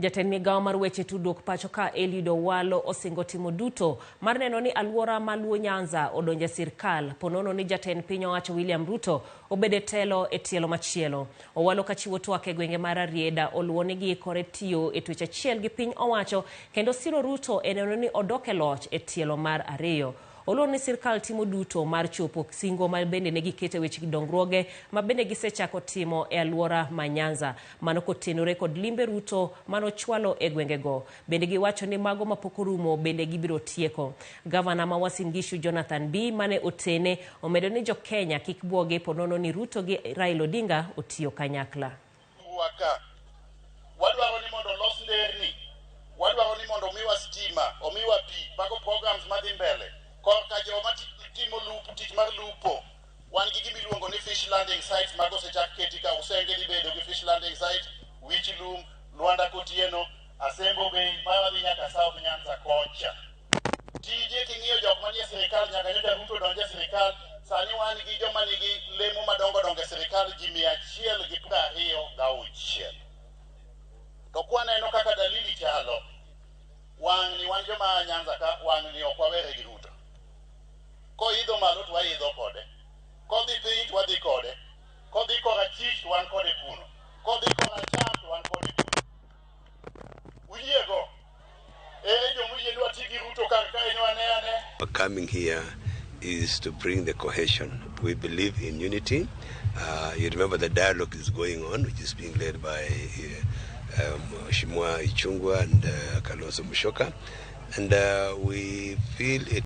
Jatend migao mar weche tudruok pacho ka Eliud Owalo osingo timo duto mar neno ni aluora ma Luo Nyanza odonjo e sirkal ponono ni jatend piny owacho William Ruto obedo e telo e tielo machielo. Owalo kachiwo twak e gwenge mar Rarieda oluwo ni giikore tiyo e twech achiel gi piny owacho kendo siro Ruto e neno ni odok e loch e tielo mar ariyo. Oluwo ni sirkal timo duto mar chopo singo ma bende ne giketo e weche dongruoge ma bende gisechako timo e aluora ma Nyanza. Mano kotenore kod limbe Ruto manochwalo e gwengego. Bende giwacho ni mago mapok orumo bende gibiro tieko. Gavana ma Uasin Gishu Jonathan Bii mane otene omedo ni jo Kenya kik buogi ponono ni Ruto gi Raila Odinga otiyo kanyakla. Ka wadwaro ni mondo olos nderni, wadwaro ni mondo omiwa stima, omiwa pi, mago programs madhi mbele. Korka joma timo lupo, tich mar lupo, wan gi gima iluongo ni fish landing sites mago osechak keti ka Usenge dhi bedo gi fish landing site, Wich Lum, Lwanda Kotieno, Asembo Bay, ma wadhi nyaka South Nyanza kocha. Tije king'iyo jok manie sirikal nyaka nyocha Ruto donj e sirikal, sani wan gi joma nigi lemo madongo dongo e sirikal ji 126. To kwaneno kaka dalili chalo, wang'ni wan joma a Nyanza ka, wang'ni ok wawere gi Ruto. Koidho malo to waidho kode, kodhi piny to wadhi kode, kodhi korachich to wan kode kuno, kodhi koracham to wan kode kuno. Uyiego? Ere jomoyie ni wati gi Ruto kar kae ni wane ane? Coming here is to bring the cohesion. We believe in unity. You remember the dialogue is going on, which is being led by Mheshimiwa Ichung'wah and Kalonzo Musyoka. And we feel it